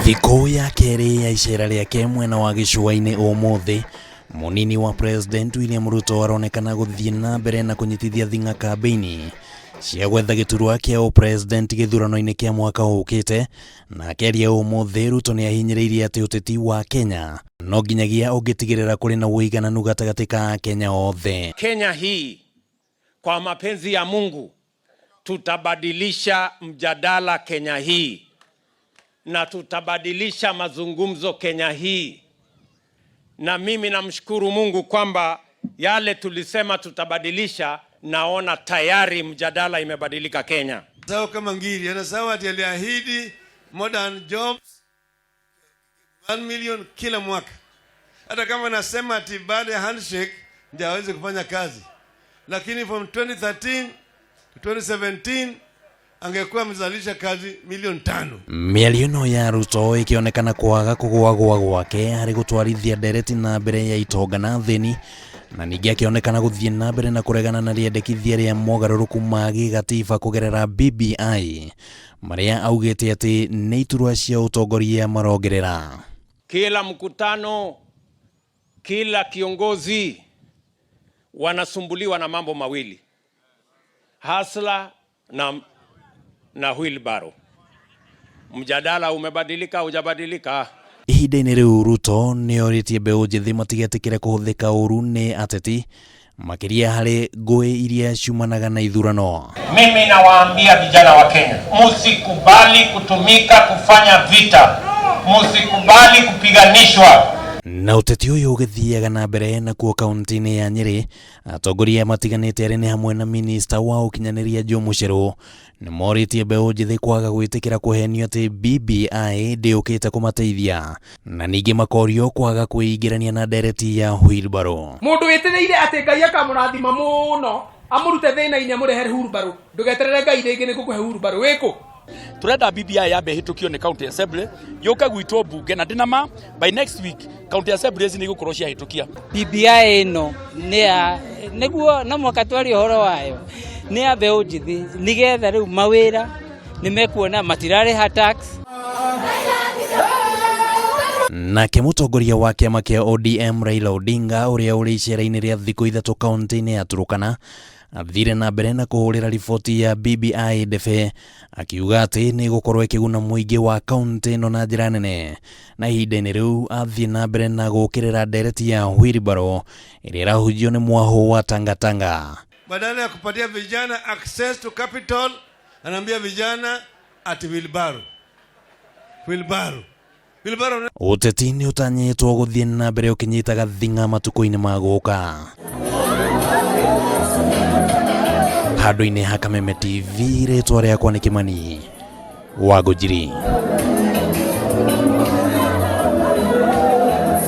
Thikũ ya kerĩ ya icera rĩake mwena wa gĩcũa-inĩ ũmũthĩ, mũnini wa President William Ruto aronekana gũthiĩ na mbere na kũnyitithia thing'a kambĩini cia gwetha gĩturwa kĩa ũpresident gĩthurano-inĩ kĩa mwaka ũkĩte. Na akĩaria ũmũthĩ, Ruto nĩ ahinyĩrĩirie atĩ ũteti wa Kenya no nginyagia ũngĩtigĩrĩra kũrĩ na ũigananu gatagatĩ ka Akenya othe. Kenya hii kwa mapenzi ya Mungu tutabadilisha mjadala Kenya hii na tutabadilisha mazungumzo Kenya hii, na mimi namshukuru Mungu kwamba yale tulisema tutabadilisha, naona tayari mjadala imebadilika Kenya. Sawa kama ngiri anasahau ati aliahidi modern jobs 1 million kila mwaka. Hata kama nasema ati baada ya handshake ndio aweze kufanya kazi, lakini from 2013 to 2017 angekuwa amezalisha kazi milioni 5. Mĩario ĩno ya Ruto ĩkĩonekana kwaga kũgũagũa gwake harĩ gũtwarithia ndereti na mbere ya itonga na thĩni, na ningĩ akĩonekana gũthiĩ na mbere na kũregana na rĩendekithia rĩa mogarũrũku ma gĩgatiba kũgerera BBI marĩa augĩte atĩ nĩ iturwa cia ũtongoria marongerera. Kila mkutano, kila kiongozi wanasumbuliwa na mambo mawili, hustler na wheelbarrow. Mjadala umebadilika, hujabadilika? Ihinda-inĩ rĩu Ruto nĩ orĩtie mbeũ njĩthĩ matigetĩkĩre kũhũthĩka ũru nĩ ateti makĩria harĩ ngũĩ iria ciumanaga na ithurano. Mimi nawaambia vijana wa Kenya, msikubali kutumika kufanya vita, msikubali kupiganishwa. Na ũteti ũyũ ũgĩthiaga na mbere nakuo kaunti-inĩ ya Nyĩrĩ, atongoria matiganĩte arĩa nĩ hamwe na minista wa ũkinyanĩria Joe Mucheru nĩ morĩtie mbeũ njĩthĩ kwaga gwĩtĩkĩra kũhenio atĩ BBI ndĩũkĩte kũmateithia, na ningĩ makorio kwaga kwĩingĩrania na ndereti ya wheelbarrow. Mundu witireire ati Ngai akamurathima muno amurute thina-ini amurehere hurumbarũ, ndugeterere Ngai rĩngĩ nĩ gũkũhe hurumbarũ wĩkũ. Turenda BBI yambe ĩhĩtũkio nĩ county assembly yũke gwitũ mbunge, na ndĩna ma by next week county assembly ici nĩ igũkorwo ciahĩtũkia. BBI ĩno nĩ ya nĩguo no mũhaka twarie ũhoro wayo, nĩ ya mbeũ njĩthĩ, nĩgetha rĩu mawĩra nĩ mekuona matirarĩha tax. Nake mũtongoria wa kĩama kĩa ODM Raila Odinga ũrĩa ũrĩ icera-inĩ rĩa thikũ 3 kaunti-inĩ ya Turkana athire na mbere na kũhũrĩra riboti ya BBI ndebe, akiuga atĩ nĩ ĩgũkorwo ĩkĩguna mũingĩ wa kaunti ĩno na njĩra nene, na ihinda-inĩ rĩu athiĩ na mbere na gũũkĩrĩra ndereti ya wheelbarrow ĩrĩa ĩrahunjio nĩ mwahũ wa Tangatanga. Badala ya kupatia vijana access to capital, anaambia vijana ati wheelbarrow, wheelbarrow, wheelbarrow. Ũteti nĩ ũtanyĩtwo gũthiĩ na mbere ũkĩnyitaga thing'a matukũ-inĩ ma gũka. Handũ-inĩ ha Kameme TV, rĩtwa rĩakwa nĩ Kĩmani wa Ngũnjiri.